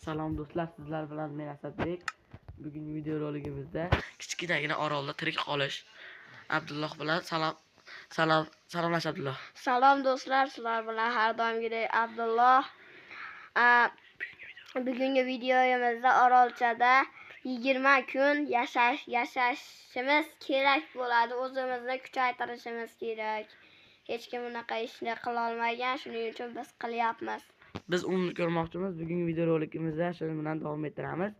Salom do'stlar, sizlar bilan men Asadbek. Bugungi videorolikimizda kichkinagina orolda tirik qolish. Abdulloh bilan salom salom salomlash Abdulloh. Salom do'stlar, sizlar bilan har doimgidek Abdulloh. Bugungi videomizda orolchada 20 kun yashashimiz kerak bo'ladi. O'zimizni kuchaytirishimiz kerak. Hech kim bunaqa ishni qila olmagan, shuning uchun biz qilyapmiz. Biz uni ko'rmoqchimiz. Bugungi videorolikimizda shu bilan davom ettiramiz.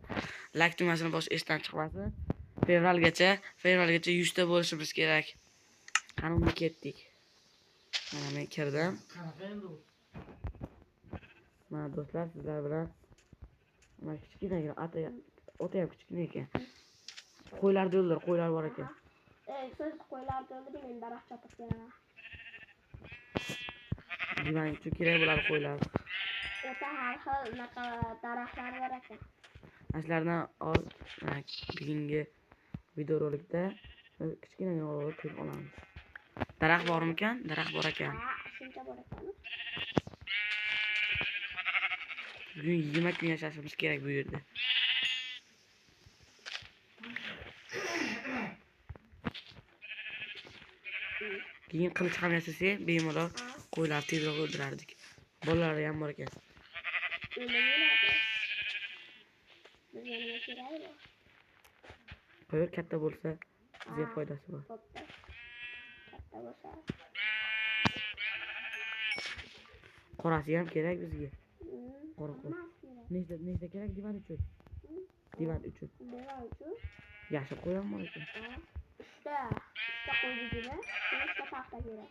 Like tugmasini bosish esdan chiqmasin. Fevralgacha 100 ta bo'lishimiz kerak. Qani unda ketdik. Mana men kirdim. Mana do'stlar, sizlar bilan mana kichkinagina ota ham kichkina ekan. Qo'ylarni o'ldir, qo'ylar bor ekan. Siz qo'ylarni o'ldiring, men daraxt chopib kelaman. Divan uchun kerak bo'ladi qo'ylar. O'ta har xil unaqa daraxtlar bor ekan. Shulardan ol. Bugungi videorolikda kichkinagina orolda tirik olamiz. Daraxt bormikan? Daraxt bor ekan. Ha, shuncha bor ekan. Bugun 20 kun yashashimiz kerak bu yerda. Keyin qilich ham yasasak, bemalol qo'ylar tezroq o'ldirardik. Bolalari ham bor ekan. Qo'ylar katta bo'lsa, bizga foydasi bor. Katta bo'lsa. Qorasi ham kerak bizga. Qora qo'y. Nechta kerak divan uchun? Divan uchun. Divan uchun. Yaxshi qo'y ham bor ekan. Uchta qo'y degani, uchta paxta kerak.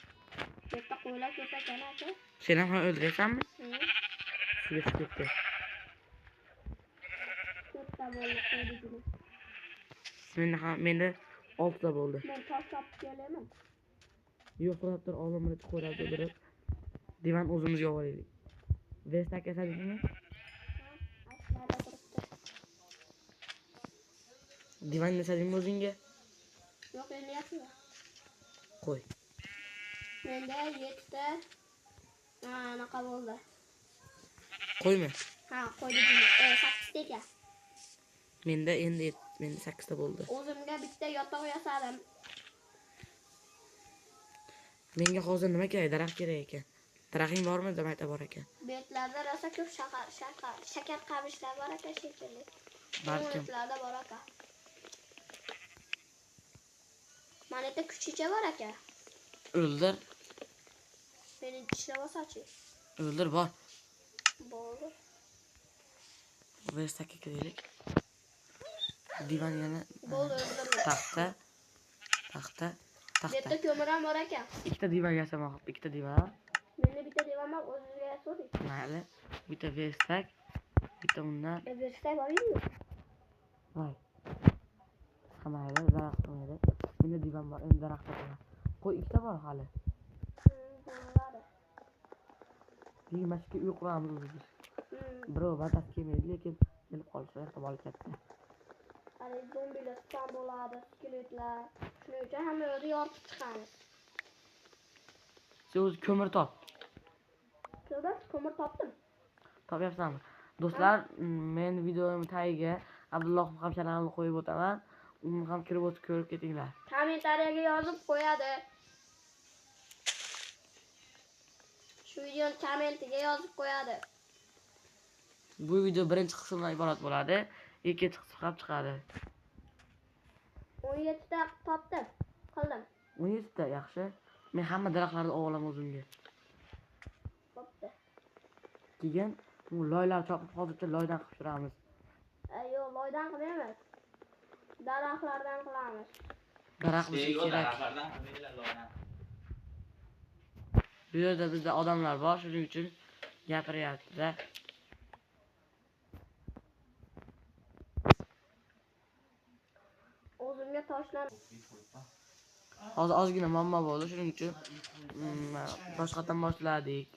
Bitta qo'ylar ko'p ekan aka. Sen ham o'ldirasanmi? Suvga tushib ketdi. To'rtta bo'ldi qo'y degani. Menda 6 ta bo'ldi. Men tosh topib kelaman. Yo'q, to'xtab tur, oldin birinchi qo'ylarni o'ldirib, divan o'zimizga olaylik. Versak yasadingmi? Ashlarda turibdi. Divan yasadingmi o'zingga? Yo'q, endi yasayman. Qo'y. Menda 7 ta anaqa bo'ldi. Qo'ymi? Ha, qo'ydim. 8 ta ekan. Menda endi menda 8 ta bo'ldi. O'zimga bitta yotoq yasadim. Menga hozir nima kerak? Daraxt kerak ekan. Daraxting bormi? Demakda bor ekan. Bu yerlarda rosa ko'p shakar qamishlar bor ekan shekilli. Balkim. Bu bor ekan. Mana yerda kuchicha bor ekan. O'ldir. Meni tishlab olsa-chi. O'ldir bor. Bo'ldi. Versakka kiraylik. Divan yana bo'ldi, o'ldirdim. Taxta. Taxta. Bu yerda ko'mir ham bor ekan. Ikkita divan yasamoq, ikkita divan. Menda bitta divan bor, o'zingizga yasating. Mayli. Bitta versak, bitta undan. Versak bor edi. Voy. Mayli, daraxt mayli. Menda divan bor, endi daraxt topaman. Qo'y ikkita bor hali. Keyin mana shu uy quramiz o'zi biz. Birov bataf kelmaydi, lekin kelib qolishi ehtimoli katta. Hali zombilar spam bo'ladi, skeletlar. Shuning uchun hamma yerda yoritib chiqamiz. Sen o'zi ko'mir top. Ko'mir topdim. Topyapsanmi? Do'stlar, men videoim tagiga Abdulloh ham kanalini qo'yib o'taman. Uni ham kirib o'tib ko'rib ketinglar. Kommentariyaga yozib qo'yadi. Shu videoni kommentiga yozib qo'yadi. Bu video birinchi qismdan iborat bo'ladi. Ikkinchi qismi ham chiqadi. 17 ta topdim. Qildim. 17 ta yaxshi. Men hamma daraxtlarni olaman o'zimga. Bo'pti. Keyin bu loylar chopib hozircha loydan qilib turamiz. Yo'q, loydan qilmaymiz. Daraxtlardan qilamiz. Daraxt bizga kerak. Daraxtlardan qilmanglar, loydan. Bu yerda bizda odamlar bor, shuning uchun gapiryapti-da. O'zimga toshlar. Hozir ozgina muammo bo'ldi, shuning uchun boshqatdan boshladik.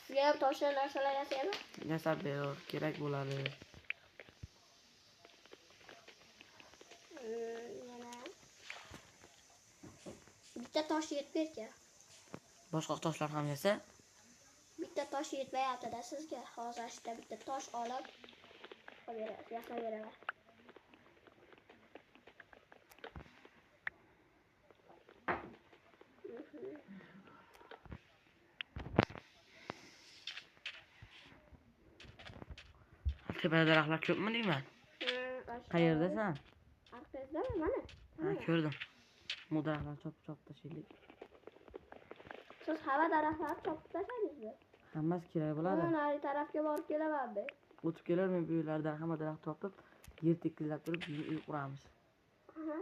Sizga ham toshlar narsalar yasaymi? Yasab ber, kerak bo'ladi. Yana bitta tosh yetib bergan. Boshqa toshlar ham yasa. tosh yetmayapti-da sizga. Hozir shu bitta tosh olib yasab beraman. Tepada daraxtlar ko'pmi deyman? Qayerdasan? Arqangizdaman mana. Ha, ko'rdim. Bu daraxtlarni chopib tashlaylik. Siz hava daraxtlarni chopib tashladingizmi? Hammasi kerak bo'ladi. Men nari tarafga borib kelaman. O'tib kelarman bu yerlardan hamma daraxt topib, yer tekizlab turib uy quramiz. Aha.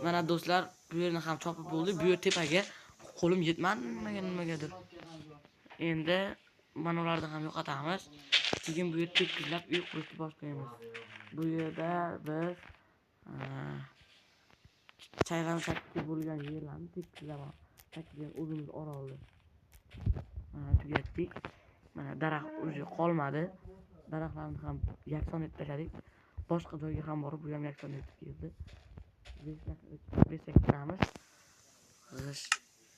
Mana do'stlar, bu yerni ham chopib bo'ldik. Bu yer tepaga qo'lim yetmadi nimagadir. Endi mana ularni ham yo'qotamiz. Keyin bu yer tekizlab uy qurishni boshlaymiz. Bu yerda biz chayqalib bo'lgan yerlarni tekizlab, tekizlagan o'zimiz orolni. Mana tugatdik. Mana daraxt уже qolmadi. Daraxtlarni ham yakson etib tashladik. Boshqa joyga ham borib, bu ham yakson etib keldi. 5 kiramiz. G'ish.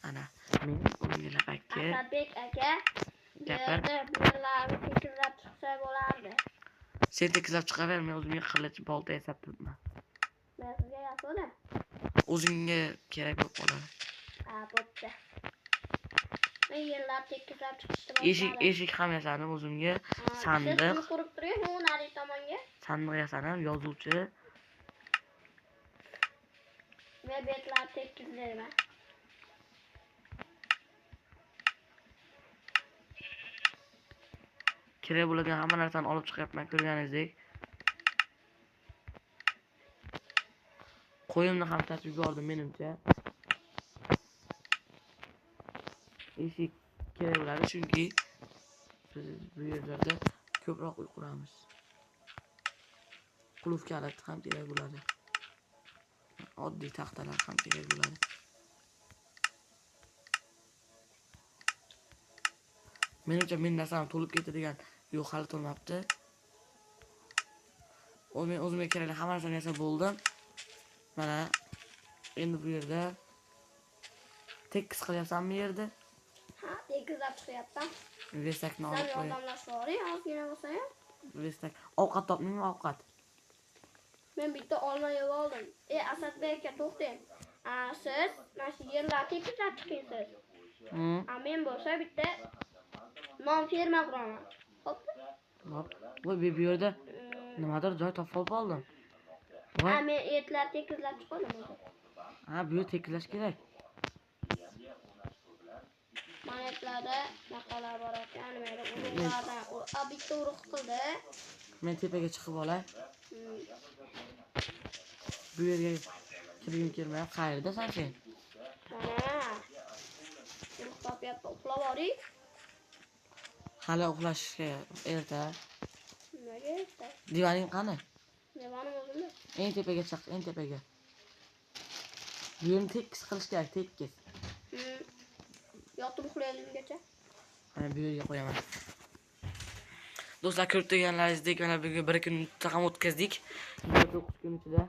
Ana men o'zimga lapakka. Asadbek aka, yerlarni tekizlab chiqsa bo'lardi. Sen tekizlab chiqaver, men o'zimga qilich, bolta yasab turibman. Men sizga yasadim. O'zingga kerak bo'lib qoladi. Ha, bo'pti. Men yerlar tekizlab chiqishni boshladim. Eshik ham yasadim o'zimga. Sandiq. Siz qurib turing, u nari tomonga. Sandiq yasadim, yozuvchi. Men betlar tekizlayman. Kerak bo'ladigan hamma narsani olib chiqyapman, ko'rganingizdek. Qo'yimni ham chachib yubordim menimcha. Eshik kerak bo'ladi, chunki biz bu yerlarda ko'proq uy quramiz. Qulf kaliti ham kerak bo'ladi. Oddiy taxtalar ham kerak bo'ladi. Menimcha men narsam to'lib ketdi degan, yo'q, hali to'lmabdi. Men o'zimga kerakli hamma narsani yasab bo'ldim. Mana endi bu yerda tekis qilyapsanmi yerda? Ha, tekizlab chiqyapman. Vestakni olib qo'y. Yordamlashib yuboring, ozgina bo'lsa ham. Vestak. Ovqat topdingmi, ovqat? Men bitta olma yeb oldim. Asadbek aka, to'xtang. Siz mana shu yerlarni tekizlab chiqing siz. Men bo'lsa bitta non ferma quraman. Xo'pmi? Hop. Voy, bu yerda nimadir joy topib oldim. Ha, men etlar tekizlab chiqadim o'zi. Ha, bu yer tekizlash kerak. Mana etlarda naqalar bor ekan, nima urug'lardan. Bitta urug' qildi. Men tepaga chiqib olay. Bu yerga kirgim kelmayapti. Qayerdasan sen? Mana. Urug' topyapti, uxlab oling. Hali uxlashga erta. Nimaga erta? Divaning qani? Divanim o'zimda. Eng tepaga chiq, eng tepaga. Bu yerni tekis qilish kerak, tekis. Yotib uxlaydigungacha. Mana bu yerga qo'yaman. Do'stlar, ko'rib turganlaringizdek, mana bugun bir kun ham o'tkazdik. 29 kun ichida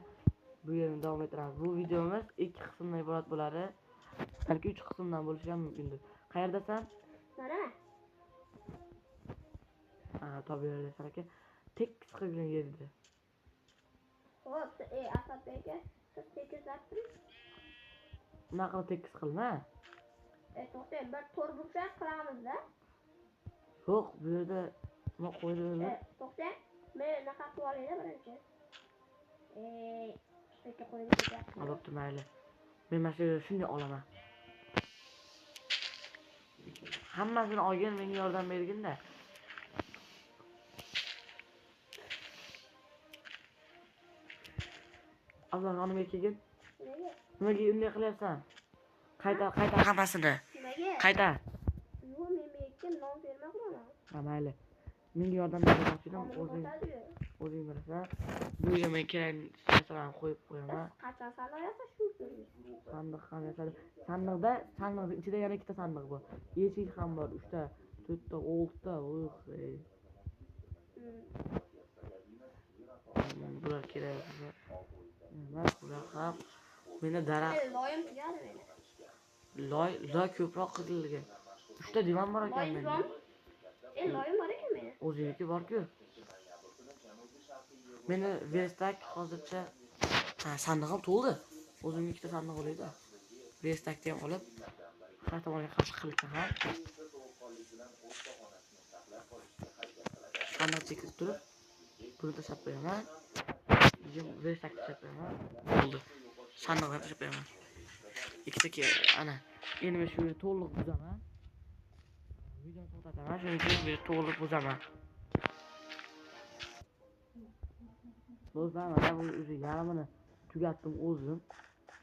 bu yerni davom ettiramiz. Bu videomiz 2 qismdan iborat bo'ladi. Balki 3 qismdan bo'lishi ham mumkindir. Qayerdasan? Mana. Ha, topib beradi aka. Tekis qilgan yerda. Xo'p, Asadbek aka, siz tekizlab turing. Nima qilib tekis qilma? To'xtang, bir to'rt burchak qilamiz-da. Yo'q, bu yerda nima qo'yiladi? To'xtang, men naqa qilib olayda birinchi. Shu qo'yib ketyapti. Bo'pti, mayli. Men mana shu yerda shunday olaman. Hammasini olgin, menga yordam bergin-da. Abdulloh, yonimga kelgin. Nimaga? Nimaga unday qilyapsan? Qayta, qayta hammasini. Nimaga? Qayta. Yo'q, men bu yerga non ferma quraman. Ha, mayli. Menga yordam bermoqchi edim, o'zing bilasan. Bu yerga men kerakli narsalarni qo'yib qo'yaman. Qachon sandiq yasash shu kunga? Sandiq ham yasadim. Sandiqda, sandiqning ichida yana ikkita sandiq bor. Eshik ham bor, 3 ta, 4 ta, 6 ta. Ux, ey. Bular kerak. Emas, bular ham Menda daraxt. Loyim tugadi meni. Loy ko'proq qizilga. 3 ta divan bor ekan menda. Loyim bor ekan meni. O'zingniki bor-ku. Meni verstak hozircha sandig'im to'ldi. O'zimga 2 ta sandiq olaydi. Verstakni ham olib, har tomonga qarshi qilichni ham. Sandiq chekib turib, buni tashlab qo'yaman. Verstakni tashlab qo'yaman. Bo'ldi. Sandiqni ham tashlab qo'yaman. Ikkita ana. Endi men shu yerni to'liq buzaman. Videoni to'xtataman, shuning uchun bu yerni to'liq buzaman. Do'stlar, mana bu o'zi yarmini tugatdim o'zim.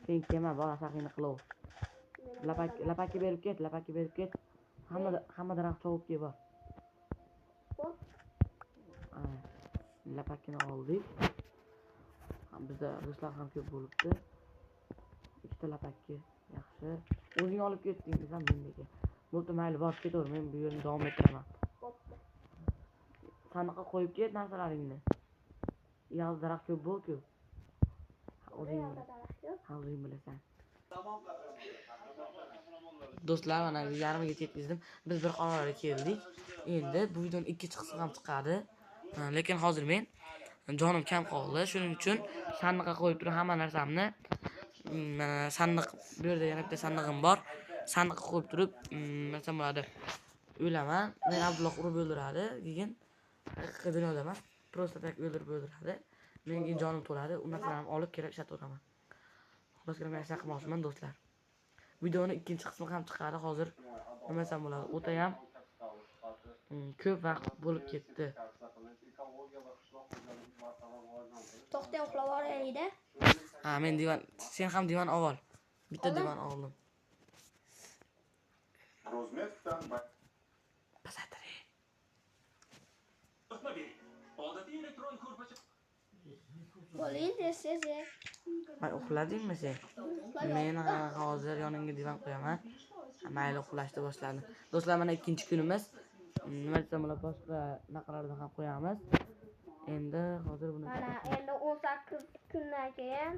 Sen kelma, bola saqini qilov. Lapakka berib ket, lapakka berib ket. Hamma daraxt chovib kel bor. Lapakkini oldik. Bizda g'ishtlar ham ko'p bo'libdi. 2 ta lapakka yaxshi. O'zing olib ketding desam mendiki. Bo'ldi, mayli, borib ketaver, men bu yerni davom ettiraman. Sandiqqa qo'yib ket narsalaringni. Yog'och daraxt ko'p bo'lku. O'zing bilasan. Do'stlar, mana yarmigacha yetkazdim. Biz bir qarorga keldik. Endi bu videoning ikkinchi qismi ham chiqadi. Lekin hozir men jonim kam qoldi. Shuning uchun sandiqqa qo'yib turib hamma narsamni, mana sandiq, bu yerda yana bitta sandig'im bor. Sandiqqa qo'yib turib, nima bo'ladi? O'laman. Meni Abdulloh urib o'ldiradi. Keyin haqiqiy dunyoda emas, prosta tak o'ldirib o'ldiradi. Men keyin jonim to'ladi. U narsalarni olib kelib ishlataveraman. Xullas, men shunaqa qilmoqchiman do'stlar. Videoning ikkinchi qismi ham chiqadi. Hozir nima desam bo'ladi? O'ta ham ko'p vaqt bo'lib ketdi. To'xtang, uxlab olaylik-da. Ha, men divan, sen ham divan ol. Bitta divan oldim. Pasatri. Bo'ling, tez-tez. Voy, uxladingmi sen? Men hozir yonimga divan qo'yaman. Mayli, uxlashni boshladim. Do'stlar, mana ikkinchi kunimiz. Nima desam bo'ladi, boshqa naqalarni ham qo'yamiz. Endi hozir buni mana endi 18 kundan keyin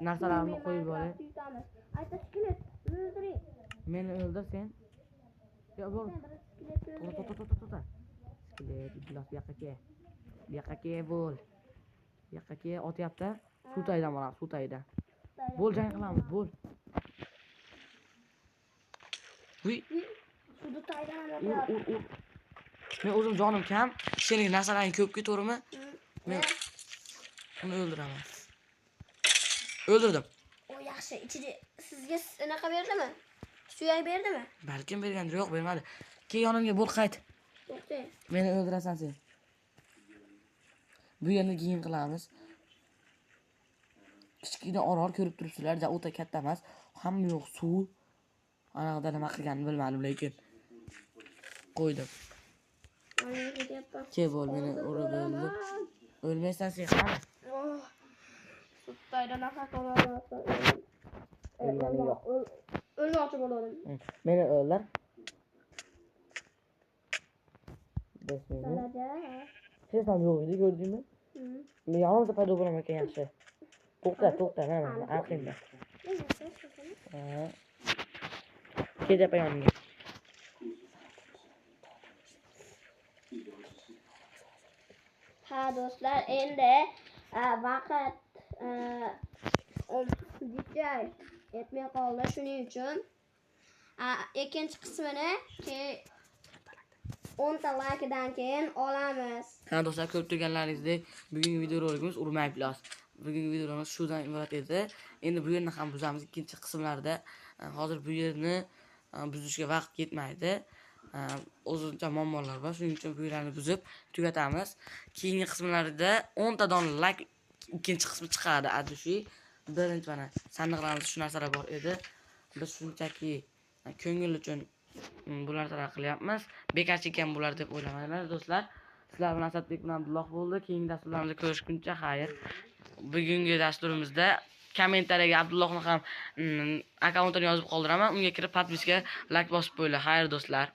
narsalarimni qo'yib olay. Ayta skelet o'ldiring. Meni o'ldir sen. Yo, bo'l. To'xta. Skelet, iflos, bu yoqqa kel. Bu yoqqa kel, bo'l. Bu yoqqa kel, otyapti. Suv tagidan boramiz, suv tagidan. Bo'l, jang qilamiz, bo'l. Uy. Suvni tagidan Ur, ur. Men o'zim jonim kam, sening narsalaring ko'pki, to'g'rimi? Men uni o'ldiraman. O'ldirdim. O yaxshi, ichida sizga anaqa berdimi? Suyak berdimi? Balkim bergandir, yo'q, bermadi. Kel yonimga, bo'l, qayt. To'xtang. Meni o'ldirasan sen. Bu yerni keyin qilamiz. Kichkina orol ko'rib turibsizlar, ja o'ta katta emas. Hamma yo'q suv. Anaqada nima qilganini bilmadim, lekin qo'ydim. Kel bo'l, meni urib o'ldi. O'lmaysan sen, qani? Suttayda nafas olaman. O'lganing yo'q. O'lmoqchi bo'ldim. Meni o'ldir. Bismillah. Hech ham yo'q edi, ko'rdingmi? Men yonimda paydo bo'laman ekan, yaxshi. To'xta, mana arqingda. Ketyapman yonimga. Ha do'stlar, endi vaqt yetmay qoldi, shuning uchun ikkinchi qismini 10 ta likedan keyin olamiz. Ha do'stlar, ko'rib turganlaringizdek bugungi videorolikimiz urmay plos. Bugungi videolarimiz shudan iborat edi. Endi bu yerni ham buzamiz ikkinchi qismlarda. Hozir bu yerni buzishga vaqt yetmaydi. O'zuncha muammolar bor, shuning uchun bu yerni buzib tugatamiz. Keyingi qismlarda 10 ta don like ikkinchi qismi chiqadi adushi. Birinchi mana sandiqlarimizda shu narsalar bor edi. Biz shunchaki ko'ngil uchun bu narsalarni qilyapmiz. Bekarchi ekan bular deb o'ylamanglar do'stlar. Sizlar bilan Asadbek bilan Abdulloh bo'ldi. Keyingi dasturlarimizda ko'rishguncha xayr. Bugungi dasturimizda kommentariyaga Abdullohni ham akkauntini yozib qoldiraman. Unga kirib podpiska, like bosib qo'yinglar. Xayr do'stlar.